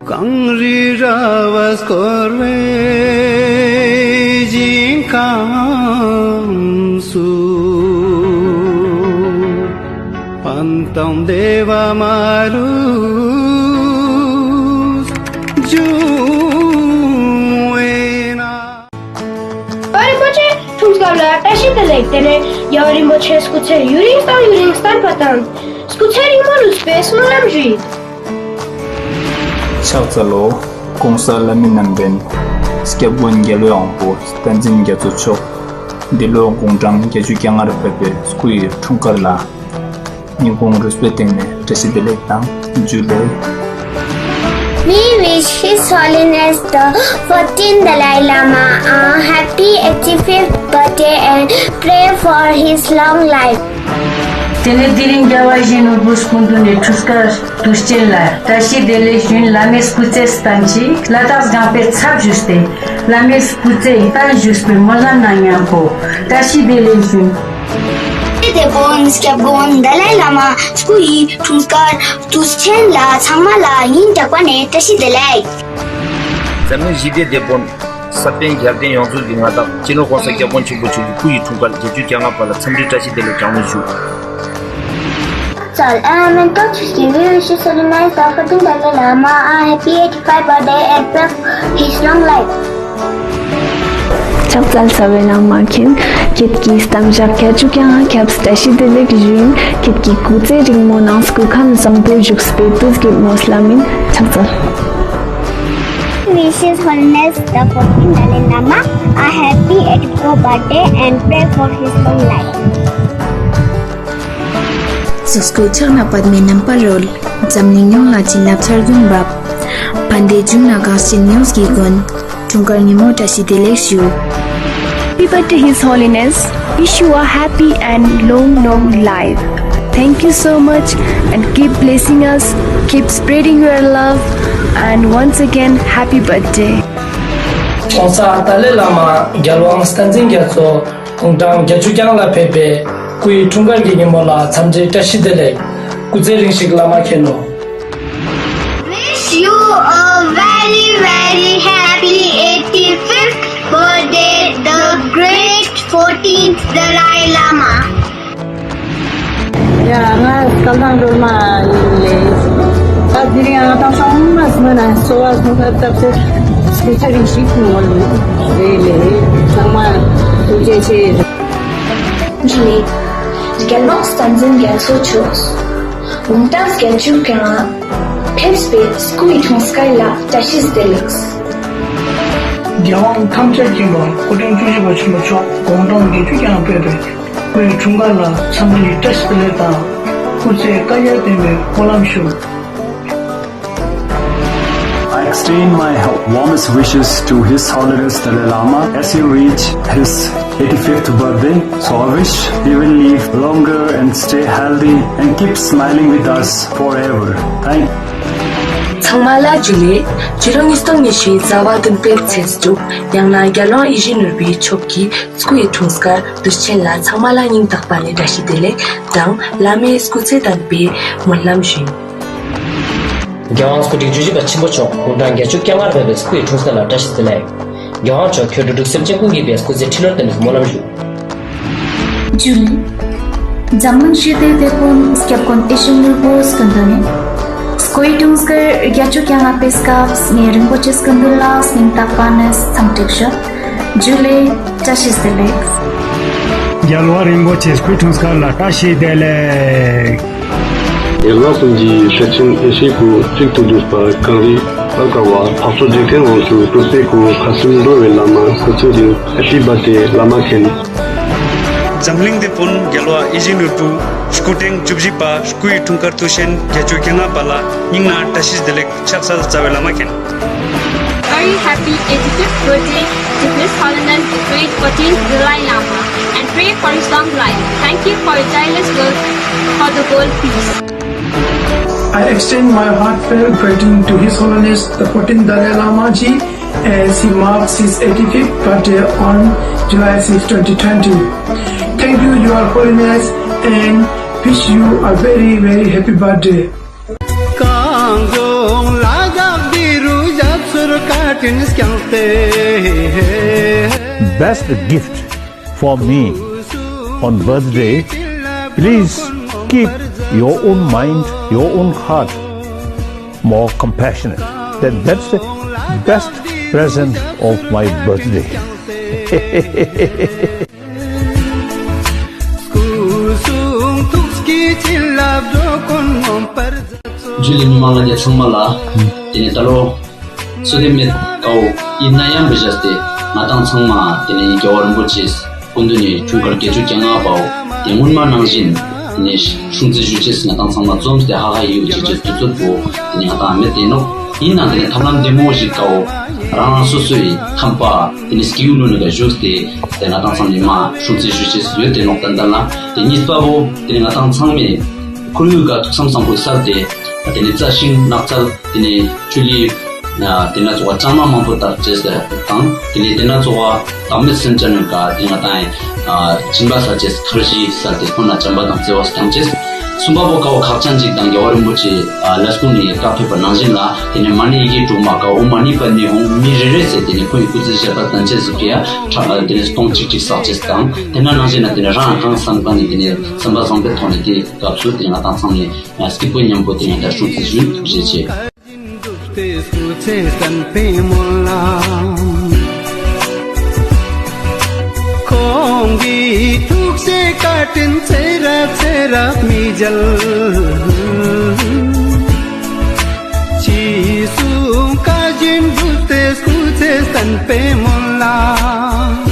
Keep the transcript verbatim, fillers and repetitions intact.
གངས་རི་ར་བས་བསྐོར་བའི་ཞིང་ཁམས་སུ། ཕན་དང་བདེ་བ་མ་ལུས་འབྱུང་བས་ན། རྒྱལ་བ་རིན་པོ་ཆེ་འཁྲུངས་སྐར་ལ་བཀྲ་ཤིས་བདེ་ལེགས། དེ་ནས་རྒྱལ་བ་རིན་པོ་ཆེ་སྐུ་ཚེ་ཡུན་རིང་དང་ཡུན་རིང་བརྟན་པ་དང་སྐུ་ཚེ་རིང་མོ་ལུས་པའི་སྨོན་ལམ་ཞུ་ཡིན། ཕྱག་འཚལ་ལོ། གོང་ས་ལྷ་མི་རྣམ་པས་སྐྱབས་མགོན་རྒྱལ་བའི་དབང་པོ་བསྟན་འཛིན་རྒྱ་མཚོ་མཆོག་འདི་ལོ་དགུང་གྲངས་བརྒྱད་ཅུ་གྱ་ལྔར་ཕེབས་པའི་སྐུའི་འཁྲུངས་སྐར་ལ་སྙིང་ཁོང་རུས་པའི་གཏིང་ནས་བཀྲ་ཤིས་བདེ་ལེགས་དང་ཇུ་ལེ། We wish His Holiness the fourteenth Dalai Lama a happy eighty-fifth birthday and pray for his long life. དེ་ནས་དེ་རིང་རྒྱལ་བ་ཡིད་བཞིན་ནོར་བུ་སྐུ་མདུན་ནས་འཁྲུངས་སྐར་དུས་ཆེན་ལ་བཀྲ་ཤིས་བདེ་ལེགས་ཞུ་ཡིན། བླ་མའི་སྐུ་ཚེ་བརྟན་ཅིག་ལ་དྭགས་ལྗང་པའི་ཚབ་ཞུས་ཏེ་བླ་མའི་སྐུ་ཚེ་བརྟན་བཞུགས་པའི་སྨོན་ལམ་ནང་མཉམ་པོ་བཀྲ་ཤིས་བདེ་ལེགས་ཞུ་ཡིན། དེ་དེ་བོན་སྐྱབས་མགོན་ཏཱ་ལའི་བླ་མ་སྐུ་ཡི་འཁྲུངས་སྐར་དུས་ཆེན་ལ་ཚང་མ་ལ་སྙིང་ཐག་པ་ནས་བཀྲ་ཤིས་བདེ་ལེགས། འཛམ་གླིང་ཞི་བདེ་དེད་དཔོན་ས་པཎ་གྱ་སྟོན་ཡོངས་རྫོགས་ཀྱི་མངའ་བདག་སྤྱི་ནོར་༸གོང་ས་༸སྐྱབས་མགོན་ཆེན་པོ་མཆོག་གི་སྐུ་ཡི་འཁྲུངས་སྐར་བརྒྱད་ཅུ་གྱ་ལྔ་པ་ལ་འཚམས་འདྲི་བཀྲ་ཤིས་བདེ་ལེགས་གྲངས་མེད་ཞུ། ཕྱག་འཚལ། And a memento to the very special Dalai Lama, a happy eighty-fifth birthday and pray for his long life. ཕྱག་འཚལ་རྩ་བའི་ནང་མ་མཁྱེན། ཁྱེད་ཀྱི་གཏམ་བཞག་བརྒྱད་ཅུ་གྱ་ལྔ་ཁྱབ་བཀྲ་ཤིས་བདེ་ལེགས་ཞུ་ཡིན། ཁྱེད་ཀྱི་སྐུ་ཚེ་རིང་མོ་ནང་སྐུ་ཁམས་བཟང་པོ་བཞུགས་པའི་ཏུས་གྱུད་མོ་སླ་མིན། ཕྱག་འཚལ། Wishes Holiness the fourteenth Dalai Lama a happy eighty-fourth birthday and pray for his long life. གཟུགས་སྐུ་ཕྱག་ན་པདྨའི་རྣམ་པར་རོལ། འཛམ་གླིང་ཡོངས་ལ་བྱིན་རླབས་འཆར་ཡུམ་འབབ། བན་དེ་འབྱུང་ན་གངས་ཅན་ཡོངས་ཀྱི་མགོན། འཁྲུངས་སྐར་ཉིན་མོ་བཀྲ་ཤིས་བདེ་ལེགས་ཞུ། Happy birthday, His Holiness. Wish you a happy and long, long life. Thank you so much and keep blessing us, keep spreading your love, and once again, happy birthday. ༸གོང་ས་ཏཱ་ལའི་བླ་མ་རྒྱལ་དབང་བསྟན་འཛིན་རྒྱ་མཚོ་དགུང་གྲངས་བརྒྱད་ཅུ་གྱ་ལྔ་ལ་ཕེབས་པའི་སྐུའི་འཁྲུངས་སྐར་གྱི་ཉིན་མོ་ལ་འཚམས་འདྲི་བཀྲ་ཤིས་བདེ་ལེགས། སྐུ་ཚེ་རིང་ཞིག་བླ་མ་མཁྱེན་ནོ། Wish you a very, very happy eighty-fifth birthday, the great fourteenth Dalai Lama. ཡ་ང་སྐལ་བཟང་སྒྲོལ་མ་ཡིན་ལེ། ད་དེ་རིང་ང་དང་ཚང་མ་སྨོན་ན་གསོལ་བ་སྨོན་ལམ་བཏབ་སྟེ་སྐུ་ཚེ་རིང་ཞིག་ངོ་ལེ་ལེ། ཚང་མ་ཐུགས་རྗེ་ཆེ། ཇུ་ལེ། རྒྱལ་དབང་བསྟན་འཛིན་རྒྱ་མཚོ་མཆོག་དགུང་གྲངས་བརྒྱད་ཅུ་གྱ་ལྔ་ཕེབས་པའི་སྐུའི་འཁྲུངས་སྐར་ལ་བཀྲ་ཤིས་བདེ་ལེགས། རྒྱལ་དབང་ཐམས་ཅད་མཁྱེན་པ་སྐུ་ཕྲེང་བཅུ་བཞི་པ་ཆེན་པོ་མཆོག་དགུང་གྲངས་བརྒྱད་ཅུ་གྱ་ལྔ་ཕེབས་པའི་སྐུའི་འཁྲུངས་སྐར་ལ་འཚམས་འདྲི་བཀྲ་ཤིས་བདེ་ལེགས་དང་སྐུ་ཚེ་བསྐལ་བརྒྱར་བརྟན་པའི་སྨོན་ལམ་ཞུ། I extend my warmest wishes to His Holiness Dalai Lama as he reach his eighty-fifth birthday. So I wish he will live longer and stay healthy and keep smiling with us forever. Thank you. ཚང་མ་ལ་ཇུ་ལེ། ཕྱི་ལོ་ཉིས་སྟོང་ཉི་ཤུའི་ཟླ་བ་བདུན་པའི་ཚེས་དྲུག་ཡང་ན་རྒྱལ་དབང་ཡིད་བཞིན་ནོར་བུའི་མཆོག་གི་སྐུའི་འཁྲུངས་སྐར་དུས་ཆེན་ལ་ཚང་མ་ལ་སྙིང་ཐག་པ་ནས་བཀྲ་ཤིས་བདེ་ལེགས་དང་བླ་མའི་སྐུ་ཚེ་བརྟན་པའི་སྨོན་ལམ་ཞུ། རྒྱལ་དབང་སྐུ་ཕྲེང་བཅུ་བཞི་པ་ཆེན་པོ་མཆོག་དགུང་གྲངས་བརྒྱད་ཅུ་གྱ་ལྔར་ཕེབས་པའི་སྐུའི་འཁྲུངས་སྐར་ལ་བཀྲ་ཤིས་བདེ་ལེགས། རྒྱལ་དབང་མཆོག་ཁྱོད་འགྲོ་དྲུག་སེམས་ཅན་ཀུན་གྱི་དཔལ་སྐུ་ཚེ་ཁྲི་ལོར་བརྟན་པའི་སྨོན་ལམ་ཞུ། ཇུ་ལེ། འཛམ་གླིང་ཞི་བདེའི་དེད་དཔོན་སྐྱབས་མགོན་ཡིད་བཞིན་ནོར་བུ་སྐུ་མདུན་ནས་སྐུའི་འཁྲུངས་སྐར་བརྒྱད་ཅུ་གྱ་ལྔ་པའི་སྐབས་ངས་རིན་པོ་ཆེ་སྐུ་མདུན་ལ་སྙིང་ཐག་པ་ནས་འཚམས་འདྲི་ཞུ། ཇུ་ལེ། བཀྲ་ཤིས་བདེ་ལེགས། རྒྱལ་བ་རིན་པོ་ཆེ་སྐུའི་འཁྲུངས་སྐར་ལ་བཀྲ་ཤིས་བདེ་ལེགས། རྒྱལ་བ་ཀུན་གྱི་སྲས་ཆེན་ཡེ་ཤེས་སྐུ་གཅིག་ཏུ་བསྡུས་པ་གངས་རི་དཔལ་དཀར་བ་འཕགས་མཆོག་རྗེ་མཁན་དབང་ཕྱུག་སྐུ་ཚེ་སྐུ་ཁ་ཟུམ་འགྲོ་བའི་བླ་མ་སྐུ་ཚེ་རིང་། Happy birthday བླ་མ་མཁྱེན། འཛམ་གླིང་དེད་དཔོན་རྒྱལ་བ་ཡིད་བཞིན་ནོར་བུ་སྐུ་ཕྲེང་བཅུ་བཞི་པ་སྐུའི་འཁྲུངས་སྐར་དུས་ཆེན་བརྒྱད་ཅུ་གྱ་ལྔ་པ་ལ་སྙིང་ནས་བཀྲ་ཤིས་བདེ་ལེགས། ཕྱག་འཚལ་རྩ་བའི་བླ་མ་མཁྱེན། Very happy eighty-fifth birthday to His Holiness the Great fourteenth Dalai Lama and pray for his long life. Thank you for your tireless work for the world peace. I extend my heartfelt greeting to His Holiness the fourteenth Dalai Lama Ji as he marks his eighty-fifth birthday on July sixth, twenty twenty. Thank you, Your Holiness, and wish you a very, very happy birthday. གངས་ལྗོངས་ལ་དྭགས་པའི་ Best gift for me on birthday, please keep your own mind, your own heart more compassionate. That, that's the best present of my birthday. ཇུ་ལེ་མི་མང་ང་ཏེ་ཚང་མ་ལ། ཏེ་ནེ་ད་ལོ་སོ་ཏེ་མེད་ཀའོ་ཨིན་ན་ཡང་བེ་ཞག་སྟེ་ང་དང་ཚང་མ་ཏེ་ནེ་རྒྱལ་བ་རིན་པོ་ཆེ་སྐུ་མདུན་ནི་འཁྲུངས་སྐར་བརྒྱད་ཅུ་གྱ་ལྔ་པའོ་ཏེ་སྔོན་མ་ནང་བཞིན་ཏེ་ནེ་སྲུང་བརྩི་ཞུ་ཅེས་ང་དང་ཚང་མ་འཛོམས་ཏེ་ཧ་ཧ་ཡིའུ་ཅེས་ཅེས་དུས་ཚོད་པོ་ཏེ་ནེ་ང་དང་མེད་ཏེ་ནོག། ཨིན་ནའང་ཏེ་ནེ་ཐབས་ལམ་བདེ་མོ་ཞིག་ཀའོ་རང་རང་སོ་སོའི་ཁང་པ་ཏེ་ནེ་སྐྱིད་པོ་ནང་ནེ་བཞུགས་ཏེ་ཏེ་ང་དང་ཚང་མ་སྲུང་བརྩི་ཞུ་ཅེས་ཡོད་ཏེ་ནོག། ཏན་ཏན་ལ་ཏེ་གཉིས་པ་བོ་ཏེ་ནེ་ང་དང་ཚང་མས་ཁོར་ཡུག་ག་ཐུགས་བསམ་བཟང་པོ་གསལ་ཏེ་ཏེ་ནེ་རྩྭ་ཤིང་ནགས་ཚལ་ཏེ་ནེ་ཆུ་ལི་ཏེ་ན་ཙོགས་ལྕང་མ་མང་པོ་བཏབ་ཅེས་དང་ཏེ་ནེ་ཏེ་ན་ཙོགས་བདག་མེད་སེམས་ཅན་ནི་ཀ་ཏེ་ང་དང་སྦྱིན་པ་སལ་ཅེས་ཁར་ཇི་སལ་ཏེ་ཁོང་ལ་བྱམས་པ་དང་བརྩེ་བ་བསྐྱང་ཅེས། གསུམ་པ་བོ་ཀའོ་ཁག་ཅན་ཅིག་དང་རྒྱལ་བ་རིན་པོ་ཆེ་ལས་ཁུངས་ནེ་བཀའ་ཕེབས་པ་ནང་བཞིན་ལ་ཏེ་ནེ་མ་ཎི་ཡི་གེ་དྲུག་མ་ཀའོ་ཨོཾ་མ་ཎི་པདྨེ་ཧཱུྃ་མི་རེ་རེ་ཟེར་ཏེ་ནེ་ཁོང་ངི་སྐུ་ཚེ་ཞབས་པད་བརྟན་ཅེས་སི་ཕི་ཡ་ཁྲག་ཏེ་ནེ་སྟོང་གཅིག་གཅིག་བསགས་ཅེས་དང་ཏེ་ན་ནང་བཞིན་ལ་ཏེ་ནེ་རང་གང་བསམ་གང་ནེ་ཏེ་ནེ་བསམ་པ་བཟང་པོའི་ཐོག་ནེ་ཏེ་སྐབས་སུ་ཏེ་ང་དང་ཚང་མས་སྐྱིད་པོ་མཉམ་པོ་ཏེ་ནེ་ད་སྲུང་བརྩི་ཞུ་ཞེས་བྱས། ཁོང་གི་ཐུགས་རྗེ་བཀའ་དྲིན་ཚེ་རབས་ཚེ་རབས་མི་འཇལ། ཕྱིས་སུ་བཀའ་བཞིན་སྒྲུབ་སྟེ་སྐུ་ཚེ་བརྟན་པའི་སྨོན་ལམ།